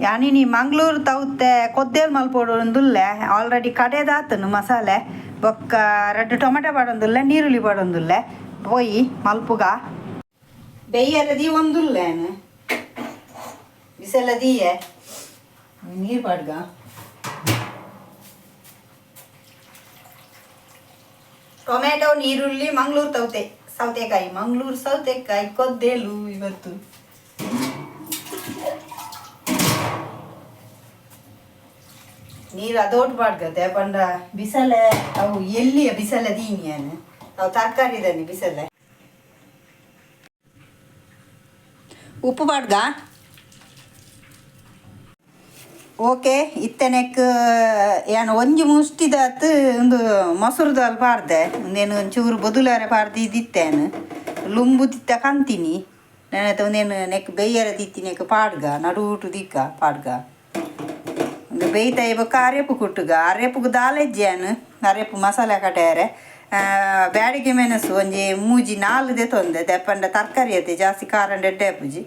ಯಾನಿನಿ Mangaluru ತೌತೆ ಕೊದ್ದೇಲ್ ಮಲ್ಪೊಡುಂದುಲ್ಲೆ already ಕಡೆದಾತನು ಮಸಾಲೆ ಬೊಕ್ಕ ರಡ್ಡ್ ಟೊಮೆಟೊ ಪಾಡೊಂದುಲ್ಲೆ ನೀರುಳ್ಳಿ ಪಾಡೊಂದುಲ್ಲೆ ಪೋಯಿ ಮಲ್ಪುಗ ಬೆಯ್ಯರ ದೀವೊಂದುಲ್ಲೆ ಬಿಸೆಲ್ಲ ದೀಯೆ ನೀರು ಪಾಡ್ಗ ಟೊಮೆಟೊ ನೀರುಳ್ಳಿ ಮಂಗಳೂರು ತೌತೆ ಸೌತೆಕಾಯಿ ಮಂಗಳೂರು ಸೌತೆಕಾಯಿ ಕೊದ್ದೇಲು ಇವತ್ತು. ನೀರು ಅದೋಟ್ ಪಾಡ್ಗತೆ ಪಂಡ ಬಿಸಲೆ ಅವು ಎಲ್ಲಿಯ ಬಿಸಲೆ ದೀನಿಯಾನು ಅವು ತರಕಾರಿ ದನಿ ಬಿಸಲೆ ಉಪ್ಪು ಪಾಡ್ಗ. ಓಕೆ, ಇತ್ತನೆಕ್ ಯಾನ್ ಒಂಜಿ ಮುಷ್ಟಿದಾತ್ ಉಂದು ಮೊಸರು ದಾಲ್ ಪಾಡ್ದೆ. ಉಂದೇನು ಒಂಚೂರು ಬೊದುಲಾರೆ ಪಾಡ್ದು ಇದಿತ್ತೇನು ಲುಂಬು ದಿತ್ತ ಕಂತೀನಿ ನೆನತ. ಉಂದೇನು ನೆಕ್ ಬೇಯರ ದಿತ್ತಿನೆಕ್ ಪಾಡ್ಗ, ನಡುಟು ದಿಕ್ಕ ಪಾಡ್ಗ. ಉಂದು ಬೇಯ್ತಾಯಿ ಬೊಕ್ಕ ಅರೆಪು ಕುಟ್ಟುಗ. ಅರೆಪುಗು ದಾಲ ಇಜ್ಜಾನು, ಅರೆಪು ಮಸಾಲೆ ಕಟ್ಯಾರೆ. ಬ್ಯಾಡಿಗೆ ಮೆಣಸು ಒಂಜಿ ಮೂಜಿ ನಾಲ್ ದೆತೊಂದೆ. ದೆಪ್ಪಂಡ ತರಕಾರಿ ಅತ್ತೆ, ಜಾಸ್ತಿ ಖಾರ ಎಡ್ಡೆ ಆಪುಜಿ.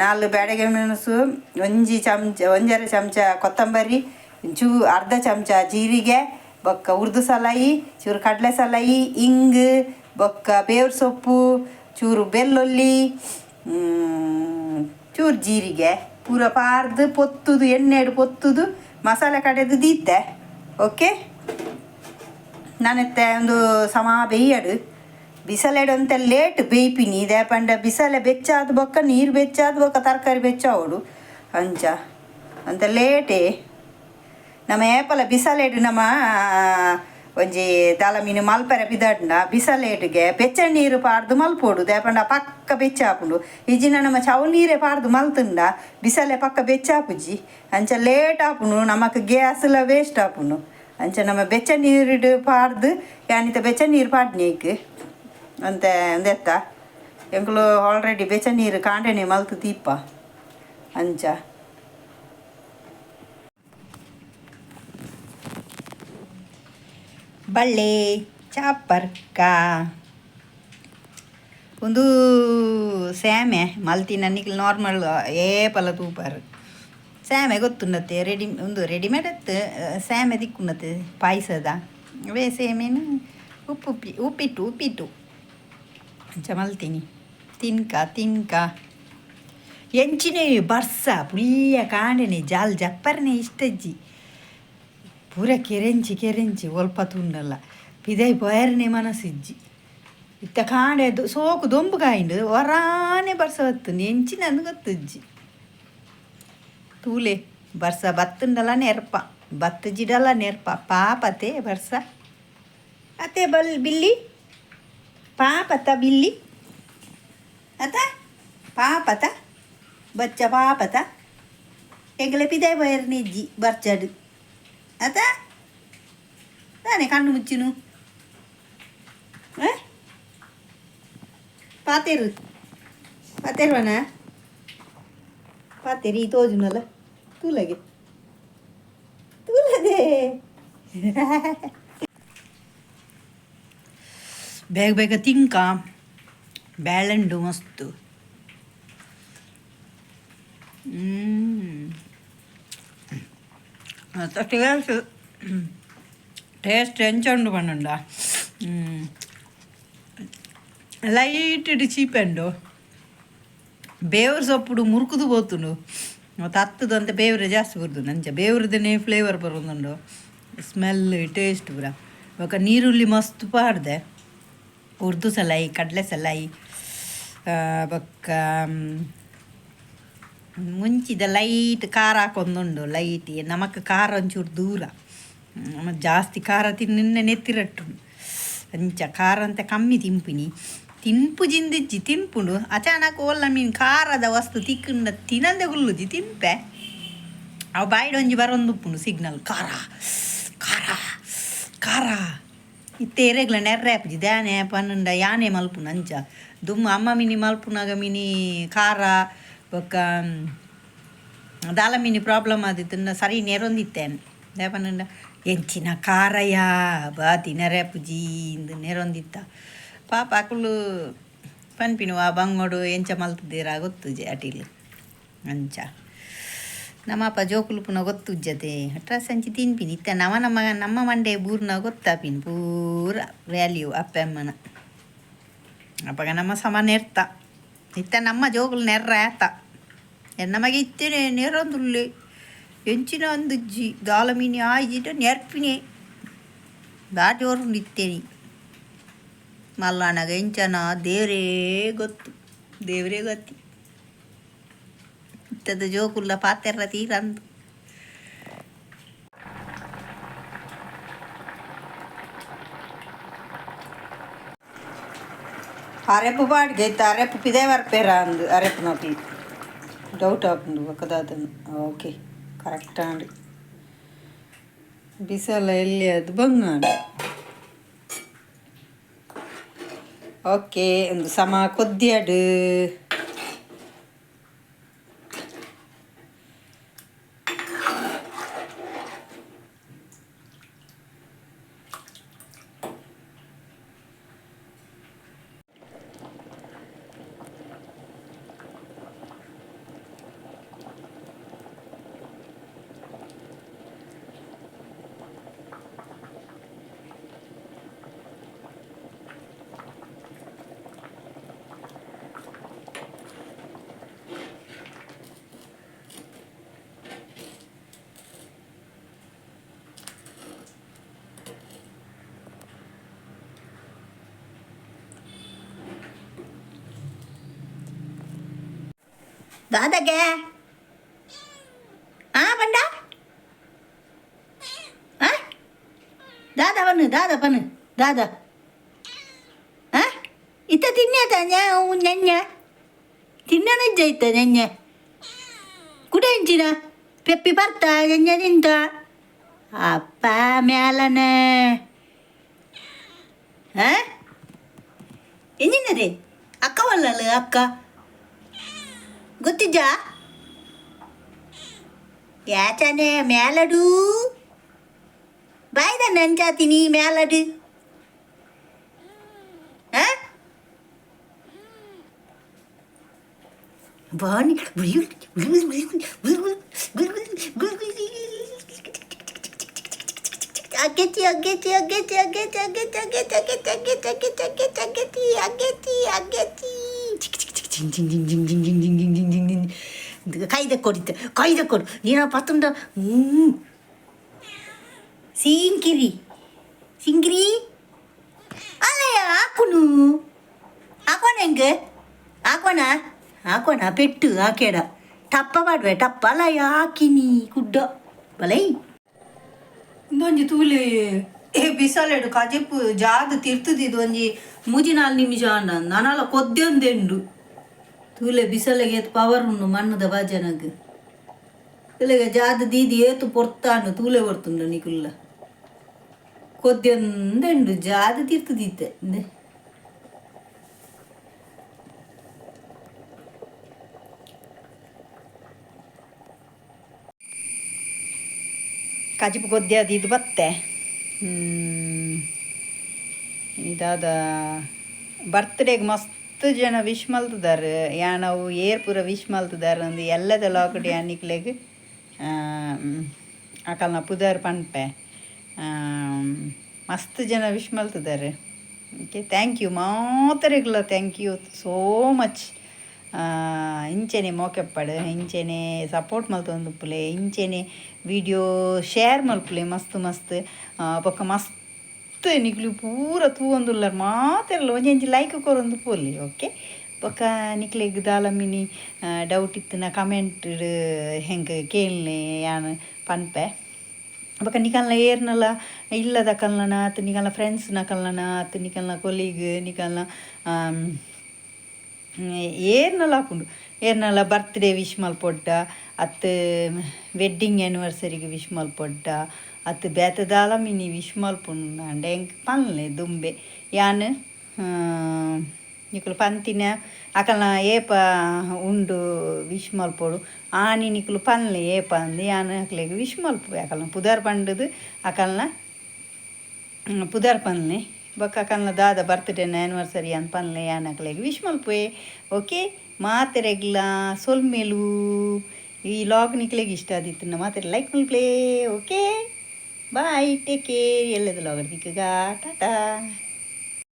ನಾಲ್ ಬ್ಯಾಡಿಗೆ ಮೆಣಸು, ಒಂಜಿ ಚಮಚ ಒಂಜರೆ ಚಮಚ ಕೊತ್ತಂಬರಿ, ಚೂ ಅರ್ಧ ಚಮಚ ಜೀರಿಗೆ, ಬೊಕ್ಕ ಉರ್ದು ಸಲಾಯಿ, ಚೂರು ಕಡಲೆ ಸಲಾಯಿ, ಇಂಗ್, ಬೊಕ್ಕ ಬೇವ್ರ ಸೊಪ್ಪು, ಚೂರು ಬೆಳ್ಳುಳ್ಳಿ, ಚೂರು ಜೀರಿಗೆ ಪೂರ ಪಾರ್ದು ಪೊತ್ತುದು, ಎಣ್ಣೆಡ್ ಪೊತ್ತುದು ಮಸಾಲೆ ಕಡೆದು ದೀತೆ. ಓಕೆ, ನಾನೆತ್ತೆ ಒಂದು ಸಮ ಬೇಯಡು. ಬಿಸಲೆಡ್ ಒಂತೆ ಲೇಟ್ ಬೇಯ್ಪಿನಿ. ದಾಯೆ ಬಿಸಲೆ ಬೆಚ್ಚಾದ ಬೊಕ್ಕ ನೀರು ಬೆಚ್ಚಾದ ಬೊಕ್ಕ ತರಕಾರಿ ಬೆಚ್ಚಾವೊಡು. ಅಂಚ ಅಂತ ಲೇಟೇ. ನಮ್ಮ ಏಪಲ ಬಿಸಲೆಡ್ ನಮ್ಮ ಒಂಜಿ ದಾಲ ಮೀನು ಮಲ್ಪೆರೆ ಪಿದಡ್ಂಡ ಬಿಸಲೇಟ್ಗೆ ಬೆಚ್ಚ ನೀರು ಪಾಡ್ದು ಮಲ್ಪೊಡು. ದಾಯೆ ಪಕ್ಕ ಬೆಚ್ಚ ಆಪುಂಡು. ಇಜ್ಜಿಂಡ ನಮ್ಮ ಚೌ ನೀರೇ ಪಾಡ್ದು ಮಲ್ತುಂಡ ಬಿಸಲೆ ಪಕ್ಕ ಬೆಚ್ಚ ಆಪುಜಿ. ಅಂಚ ಲೇಟ್ ಆಪುಂಡು, ನಮಕ್ ಗ್ಯಾಸ್ಲ ವೇಸ್ಟ್ ಆಪುಂಡು. ಅಂಚ ನಮ್ಮ ಬೆಚ್ಚ ನೀರುಡು ಪಾಡ್ದು, ಯಾನಿತ ಬೆಚ್ಚ ನೀರು ಪಾಡ್ನೇಕ್ ಅಂತೆ ಅಂದೆತ್ತ ಎಂಕುಲು ಆಲ್ರೆಡಿ ಬೆಚ್ಚ ನೀರು ಕಾಂಡೆನೆ ಮಲ್ತು ದೀಪ ಅಂಚ. ಬಳ್ಳೆ ಚಾಪರ್ಕ ಒಂದು ಸ್ಯಾಮೆ ಮಲ್ತಿನ ನಿಕ್ಲು ನಾರ್ಮಲ್ ಏಪಲ ತೂಪರ್. ಸ್ಯಾಮೆ ಗೊತ್ತುಂಡತ್ತೆ, ರೆಡಿ ಒಂದು ರೆಡಿಮೇಡ್ ಅತ್ತು ಸ್ಯಾಮೆ ದಿಕ್ಕುಂಡತ್ತೆ ಪಾಯಸದ. ಅವೇ ಸೇಮೇನು ಉಪ್ಪು ಉಪ್ಪಿಟ್ಟು ಉಪ್ಪಿಟ್ಟು ಅಂಚ ಮಲ್ತೀನಿ. ತಿನ್ಕ ತಿನ್ಕ. ಎಂಚಿನೇ ಬರ್ಸ ಪುಳ್ಯ ಕಾಂಡೆನೆ ಜಾಲ್ ಜಪ್ಪರ್ನೆ ಇಷ್ಟಜ್ಜಿ. ಪೂರ ಕೆರೆಂಚಿ ಕೆರೆಂಚಿ ಒಲ್ಪ ತೂಂಡಲ್ಲ ಪಿದೈ ಪೋಯರ್ನೆ ಮನಸ್ಸಿಜ್ಜಿ. ಇತ್ತ ಕಾಂಡೆ ಸೋಕು ದೊಂಬು ಕಾಯಿಂಡು ಒರಾನೆ ಬರ್ಸ ಬತ್ತುಂಡು. ಎಂಚಿನ ಗೊತ್ತುಜ್ಜಿ. ತೂಲೆ, ಬರ್ಸ ಬತ್ತುಂಡಲ ನೆರ್ಪ, ಬತ್ತು ಜಿಡಲ ನೆರ್ಪ. ಪಾಪತೆ ಬರ್ಸ ಅತ್ತೆ ಬಲ್ ಬಿಲ್ಲಿ ಪಾಪತ ಬಿಲ್ಲಿ ಅತ ಪಾಪತ ಬಚ್ಚ ಪಾಪತ. ಎಂಕಲೆ ಪಿದಾಯ್ ಪೋಯೆರ್ ನಿಜ್ಜಿ ಬರ್ಚಡ್ ಅತ ದಾನೆ ಕಣ್ಣು ಮುಚ್ಚಿನು ಪಾತೆರು ಪಾತೆರ್ವನ ಪಾತೆರಿ ತೋಜುನಲ್ಲ. ತೂಲಗೆ ತೂಲದೆ. ಬೇಗ ಬೇಗ ತಿಂಕ. ಬ್ಯಾಳಂಡು ಮಸ್ತು. ಟೇಸ್ಟ್ ಟೇಸ್ಟ್ ಎಂಚ ಉಂಡು ಪಂಡುಂಡ? ಲೈಟ್ ಚೀಪೆಂಡು. ಬೇವ್ರ ಸೊಪ್ಪುಡು ಮುರುಕುದು ಪೋತುಂಡು. ಮತ್ತು ಹತ್ತದು ಅಂತ ಬೇವ್ರೆ ಜಾಸ್ತಿ ಬರ್ತದೆ. ಅಂಚ ಬೇವ್ರದನೇ ಫ್ಲೇವರ್ ಬರೋದುಂಡು, ಸ್ಮೆಲ್ ಟೇಸ್ಟ್ ಪೂರ. ಬೊಕ ನೀರುಳ್ಳಿ ಮಸ್ತ್ ಪಾಡ್ದೆ, ಉರ್ದು ಸಲಾಯಿ, ಕಡಲೆ ಸಲಾಯಿ, ಬೊಕ್ಕ ಮುಂಚಿದ ಲೈಟ್ ಖಾರ ಹಾಕೊಂದುಂಡು ಲೈಟ್. ನಮಕ್ ಖಾರ ಒಂಚೂರು ದೂರ. ನಮಕ್ ಜಾಸ್ತಿ ಖಾರ ತಿನ್ನಿನ್ನೆ ನೆತ್ತಿರಟ್ಟುಂಡು. ಅಂಚ ಖಾರ ಅಂತ ಕಮ್ಮಿ ತಿನ್ಪಿನಿ. ತಿನ್ಪು ಜಿಂದಿಜ್ಜಿ, ತಿನ್ಪುಂಡು. ಅಚಾನಕ್ ಓಲ್ಲ ಮೀನು ಖಾರದ ವಸ್ತು ತಿಕ್ಕುಂಡ ತಿನಂದೆ ಕುಲ್ಲುಜಿ, ತಿನ್ಪೆ. ಅವು ಬಾಯಿಡ್ ಒಂಜಿ ಬರೊಂದುಪ್ಪುಂಡು ಸಿಗ್ನಲ್, ಖಾರ ಖಾರ ಖಾರ. ಇತ್ತೆ ಎರೆಗ್ಲ ನೆರ್ರೆ ಆಪುಜಿ. ದಾನೆ ಪನ್ನುಂಡ ಯಾನೆ ಮಲ್ಪುನು ಅಂಚ. ದುಮ್ಮು ಅಮ್ಮ ಮಿನಿ ಮಲ್ಪುನಾಗ ಮಿನಿ ಖಾರ ಬೊಕ್ಕ ದಾಲ ಮಿನಿ ಪ್ರಾಬ್ಲಮ್ ಆದಿತ್ತುಂಡ ಸರಿ ನೆರೊಂದಿತ್ತೇನೆ. ದಾಯೆ ಪನ್ನುಂಡ ಎಂಚಿನ ಖಾರಯ ಬಾ ತಿನರೆ ಆಪುಜಿ ಇಂದು ನೆರೊಂದಿತ್ತ. ಪಾಪ ಅಕುಲು ಪನ್ಪಿನು ಆ ಬಂಗೋಡು ಎಂಚ ಮಲ್ತುದೇರಾ ಗೊತ್ತುಜಿ ಅಟಿಲ್. ಅಂಚ ನಮ್ಮಪ್ಪ ಜೋಕುಲು ಪುನ ಗೊತ್ತುಜ್ಜತೆ ಅಟ್ರಾಸ್ ಅಂಚಿ ತಿನ್ಪಿನಿ ಇತ್ತ ನವ ನಮ್ಮ ನಮ್ಮ ಮಂಡೆ ಬೂರ್ನ ಗೊತ್ತಾಪಿನಿ ಪೂರ ವ್ಯಾಲ್ಯೂ ಅಪ್ಪ ಅಮ್ಮನ. ಅಪ್ಪಗ ನಮ್ಮ ಸಮ ನೆರ್ತ ಇತ್ತ ನಮ್ಮ ಜೋಕುಲು ನೆರ್ರ ಆತ ನಮಗೆ ಇತ್ತೇನೆ ನೆರೊಂದುಲ್ಲೆ ಎಂಚಿನ ಅಂದುಜ್ಜಿ ದಾಲ ಮೀನಿ ಆಯ್ಜಿಟ ನೆರ್ಪಿನಿ ದಾಟೋರುಂಡು ಇತ್ತೇನೆ ಮಲ್ಲಾನಗ ಎಂಚನ ದೇವರೇ ಗೊತ್ತು ದೇವರೇ ಗೊತ್ತಿ ಇತ್ತದ ಜೋಕುಲ್ಲ ಪಾತೆರ್ರ ತೀರಂದು. ಅರೆಪು ಬಾಡಿಗೆ ಇತ್ತು ಅರೆಪು ಪಿದೆ ಬರ್ಪೇರ ಅಂದು ಅರೆಪು ನಕ್ಲಿ ಡೌಟ್ ಆಪುಂಡು ಬೊಕ್ಕದಾದನು. ಓಕೆ, ಕರೆಕ್ಟ್ ಆಂಡ್. ಬಿಸಲ ಎಲ್ಲಿ ಅದು ಬಂಗಾಂಡ್. ಓಕೆ, ಒಂದು ಸಮ ಕೊದ್ದಿಯಡು. ದಾದಗೆ ಆ ಬಂಡ ಆ ದಾದ ಬನ್ನು ದಾದ ಬನ್ನು ದಾದ ಆ ಇತ್ತ ತಿನ್ನೇತ ನೆನ್ನೆ ತಿನ್ನನಿಜ್ಜ ಇತ್ತ ನೆನ್ನೆ ಕುಡ ಎಂಚಿನ ಪೆಪ್ಪಿ ಬರ್ತ ನೆನ್ನೆ ತಿಂತ ಅಪ್ಪ ಮ್ಯಾಲನೆ ಆ ಎಂಜಿನದೆ ಅಕ್ಕವಲ್ಲ ಅಕ್ಕ ಗೊತ್ತಿಜ್ಜಾ ಯಾಚನೆ ಮ್ಯಾಲಡು ಬಾಯ್ದ ನಂಚಾತೀನಿ ಮ್ಯಾಲಡು ಆ ಬಾನಿ. ಅಗೆತಿ ಅಗೆತಿ ಅಗೆತಿ ಅಗೆತಿ ಅಗೆತಿ ಅಗೆತಿ ಅಗೆತಿ ಅಗೆತಿ ಅಗೆತಿ ಅಗೆತಿ ಅಗೆತಿ ಅಗೆತಿ ಅಗೆತಿ ಜಿಂಗ್ ಜಿಂಗ್ ಜಿಂಗ್ ಜಿಂಗ್ ಜಿಂಗ್ ಜಿಂಗ್ ಜಿಂಗ್ ಜಿಂಗ್ ಜಿಂಗ್ ಜಿಂಗ್ ಜಿಂಗ್. ಕೈದ ಕೊಡಿತ ಕೈದ ಕೊಡು ನೀನ ಪತ್ತುಂಡ. ಹ್ಞೂ, ಸೀಂಕಿರಿ ಸಿಂಗಿರಿ ಅಲ್ಲಯ್ಯ ಹಾಕುನು ಹಾಕೋಣ ಹೆಂಗೆ ಹಾಕೋಣ ಹಾಕೋಣ ಪೆಟ್ಟು ಹಾಕೇಡ ಟಪ್ಪ ಮಾಡುವೆ ಟಪ್ಪ ಅಲ್ಲ ಹಾಕಿನಿ ಕುಡ್ಡ ಬಲೈ. ಇಂದೊಂಜಿ ತೂಲೆ ಬಿಸಲೆಡು ಕಜಿಪ್ಪು ಜಾದ ತಿರ್ತದಿದ್ದು ಒಂಜಿ ಮೂಜಿ ನಾಲ್ ನಿಮಿಷ ಆಂಡ ನನಲ ಕೊದ್ದೊಂದೆಂಡು. ತೂಲೆ ಬಿಸಲೆಗೆ ಏತ್ ಪವರ್ ಉಂಡು ಮಣ್ಣುದ ಬಾಜನಗ್. ತೂಲೆಗೆ ಜಾದ ದೀದಿ ಏತು ಪೊರ್ತಾಂಡು ತೂಲೆ ಬರ್ತುಂಡು ನಿಕುಲ್ಲ ಕೊದ್ದೊಂದೆಂಡು ಜಾದ ತಿರ್ತದಿತ್ತೆ. ಇಂದೆ ಕಜಿಪು ಕೊದ್ದೆ ಅದು ಇದು ಬತ್ತೆ. ಇದಾದ ಬರ್ತ್ಡೇಗೆ ಮಸ್ತ್ ಜನ ವಿಶ್ ಮಲ್ತದಾರ್. ಯಾನವು ಏರ್ ಪೂರ ವಿಶ್ ಮಲ್ತದಾರ್ ಅಂದು ಎಲ್ಲದ ಲಾಕುಡು ಯಾನ್ ನಿಕ್ಲೆಗ್ ಅಕಲ್ನ ಪುದರ್ ಪನ್ಪೆ. ಮಸ್ತ್ ಜನ ವಿಶ್ ಮಲ್ತದಾರ್. ಓಕೆ, thank you ಮಾತರೆಗ್ಲ, thank you so much. ಇಂಚೆನೆ ಮೋಕೆಪ್ಪಡು, ಇಂಚೆನೆ ಸಪೋರ್ಟ್ ಮಲ್ತೊಂದುಪ್ಪುಲೆ, ಇಂಚೆನೆ ವೀಡಿಯೋ ಶೇರ್ ಮಲ್ಪುಲೆ ಮಸ್ತ್ ಮಸ್ತ್. ಬೊಕ್ಕ ಮಸ್ತ್ ನಿಕ್ಲು ಪೂರ ತೂವೊಂದುಲ್ಲರ್ ಮಾತೆರ್ಲ ಒಂಜೊಂಜಿ ಲೈಕ್ ಕೊರೊಂದು ಪೋಲಿ. ಓಕೆ, ಬೊಕ್ಕ ನಿಕ್ಲೆಗ್ ದಾಲ ಮಿನಿ ಡೌಟ್ ಇತ್ತಿನ ಕಮೆಂಟ್ ಹೆಂಗೆ ಕೇಳ್ನೆ, ಯಾನ್ ಪನ್ಪೆ. ಬೊಕ್ಕ ನಿಕಲ್ನ ಏರ್ನಲ ಇಲ್ಲದಕಲ್ನ ಅತ್ ನಿಕಲ್ನ ಫ್ರೆಂಡ್ಸ್ನಕಲ್ನ ಅತ್ ನಿಕಲ್ನ ಕೊಲೀಗ್ ನಿಕಲ್ನ ಏರ್ನಲ ಆಪುಂಡು ಏರ್ನಲ ಬರ್ತ್ಡೇ ವಿಶ್ ಮಲ್ಪೊಡ್ಡ ಅತ್ ವೆಡ್ಡಿಂಗ್ ಆ್ಯನಿವರ್ಸರಿಗೆ ವಿಶ್ ಮಲ್ಪೊಡ್ಡ ಅತ್ ಬೇತೆ ದಾಲ ಮಿನಿ ವಿಶ್ ಮಲ್ಪುಂಡು ಅಂಡ ಎಂಕ್ ಪನ್ಲೆ ದುಂಬೆ ಯಾನ್ ನಿಕುಲು ಪಂತಿನ ಅಕಲ್ನ ಏಪ ಉಂಡು ವಿಶ್ ಮಲ್ಪೊಡು ಆನಿ ನಿಕುಲು ಪನ್ಲೆ ಏಪ ಅಂದ್ ಯಾನ್ ಅಕ್ಲೆಗ್ ವಿಶ್ ಮಲ್ಪುವೆ. ಅಕಲ್ನ ಪುದರ್ ಪಂಡುದು ಅಕಲ್ನ ಪುದರ್ ಪನ್ಲೆ. ಬೊಕ್ಕ ಅಕಲ್ನ ದಾದ ಬರ್ತ್ಡೇ ಆ್ಯನಿವರ್ಸರಿ ಅಂದ್ ಪನ್ಲೆ, ಯಾನ್ ಅಕ್ಲೆಗ್ ವಿಶ್ ಮಲ್ಪುವೆ. ಓಕೆ, ಮಾತೆರೆಗ್ಲ ಸೊಲ್ಮೆಲು. ಈ ವ್ಲಾಗ್ ನಿಕ್ಲೆಗ್ ಇಷ್ಟ ಆದಿತ್ತು ಮಾತ್ರ ಲೈಕ್ ಮಲ್ಪ್ಲೆ. Okay, bye, take care. ಎಲ್ಲದ ವ್ಲಾಗ್ ತಿಕ್ಕಗ. ಟಾಟಾ.